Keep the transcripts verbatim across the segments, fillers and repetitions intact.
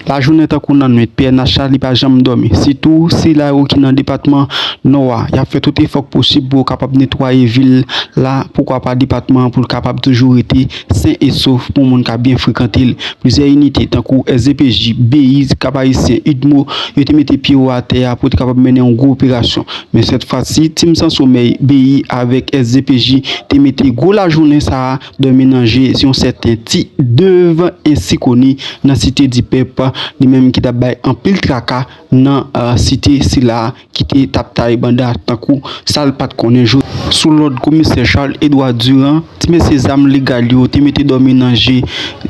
Lajounen tankou nan nwit, P N H la, li pa janm dòmi. Sitou sila yo ki nan depatman Nò a, y ap fè tout efò k posib pou yo kapab netwaye vil la, poukwa pa depatman an, pou l kapab toujou rete sen e sof pou moun ka byen frekante l. Plizyè inite, tankou S D P J, B I, Cap Haïtien, UDMO, yo te mete pye yo atè a pou yo te kapab mennen yon gwo operasyon. Men sèt fwa si, Team Sans Sommeil, B I avèk S D P J te mete gwo lajounen sa a dòmi nan je yon sèten Ti Dev ensi koni nan Site di Pèp, li menm ki t ap bay anpil traka nan, eh, site sila ki te t ap tay banda tankou sa l pa t konnen jodi. Sou lòd komisè Charles Edouard Durand, ti mesye zam legal yo te mete dòmi nan je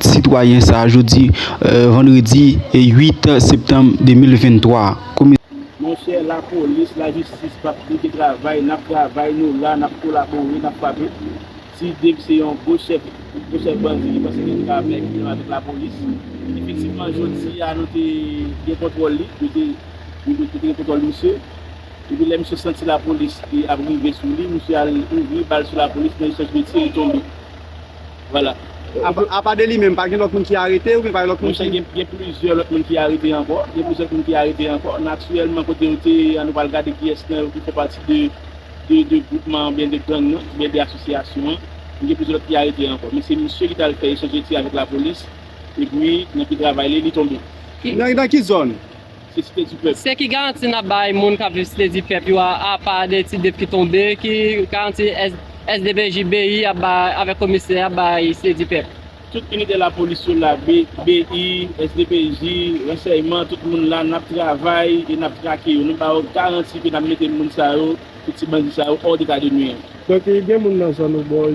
sitwayen sa a jodi, eh, vandredi, eh, uit septanm de mil venntwa. Komi- Monchè, lapolis, lajistis p ap kite travay, n ap travay, nou la, n ap kolabore, n ap frape. Ti Dev se yon gwo chèf, gwo chèf bandi ki panse ke li ka fè epi menm avèk lapolis. Efektivman, jodi a, nou te gen kontwòl li, nou te, nou te gen kontwòl misye. Epi lè misye santi lapolis te ap rive sou li, misye al ouvri bal sou lapolis, nan echanj de tir, li tonbe. Vwala. Apa, apa de li menm, pa gen lòt moun ki arete oubyen pa gen lòt moun Monchè, ki gen, gen plizyè lòt moun ki arete ankò. Gen plizyè moun ki arete ankò. Natirèlman, kote yo te ye a, nou pral gade kiyès nan yo ki fè pati de, de, de gwoupman oubyen de gang nan, oubyen de asosyasyon an. Gen plizyè lòt ki arete ankò. Men se misye ki t al fè echanj de tir avèk lapolis. Epi, nan pi travay li, li tonbe. Nan, nan ki zòn? Se Site di Pèp. Se ki garanti n ap bay moun k ap viv Site di Pèp yo a, apa de Ti Dev ki tonbe, ki garanti S-, S D P J, B I ap bay avèk komisè ap bay Site di Pèp? Tout inite lapolis yo la, B-, B I, S D P J, ransèyman, tout moun la, n ap travay e n ap trake yo. Nou ba yo garanti ke n ap mete moun sa yo, tout ti bandi sa yo, hors d'état de nuire. Donk, gen moun nan zòn Obòy,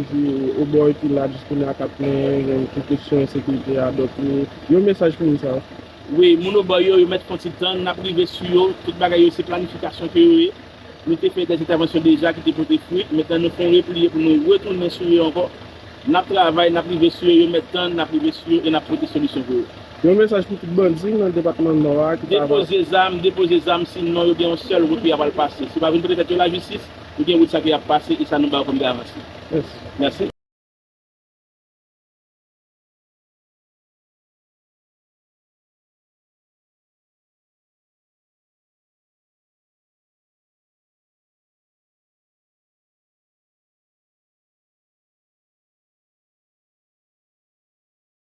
Obòy ki la jis kounye a k ap plenyen, gen tout kesyon ensekirite a. Donk, yon mesaj pou moun sa yo? Wi, moun Obòy yo, yo mèt fè yon ti tann, n ap rive sou yo. Tout bagay yo, se planifikasyon ke yo ye. Nou te fè dèz entèvansyon deja ki te pote fwi. Mentnan, nou fè yon repliye pou nou retounen sou yo ankò. N ap travay, n ap rive sou yo, yo mèt tann, n ap rive sou yo e n ap pote solisyon pou yo. Yon mesaj pou tout bandi nan depatman Nò a ki pa... Depoze zam, depoze zam, sinon yo gen yon sèl wout pou y ap al pase. Si yo pa vin pote tèt yo lajistis, yo gen wout sa ke y ap pase e sa nou ba yo kòm garanti. Mèsi. Mèsi.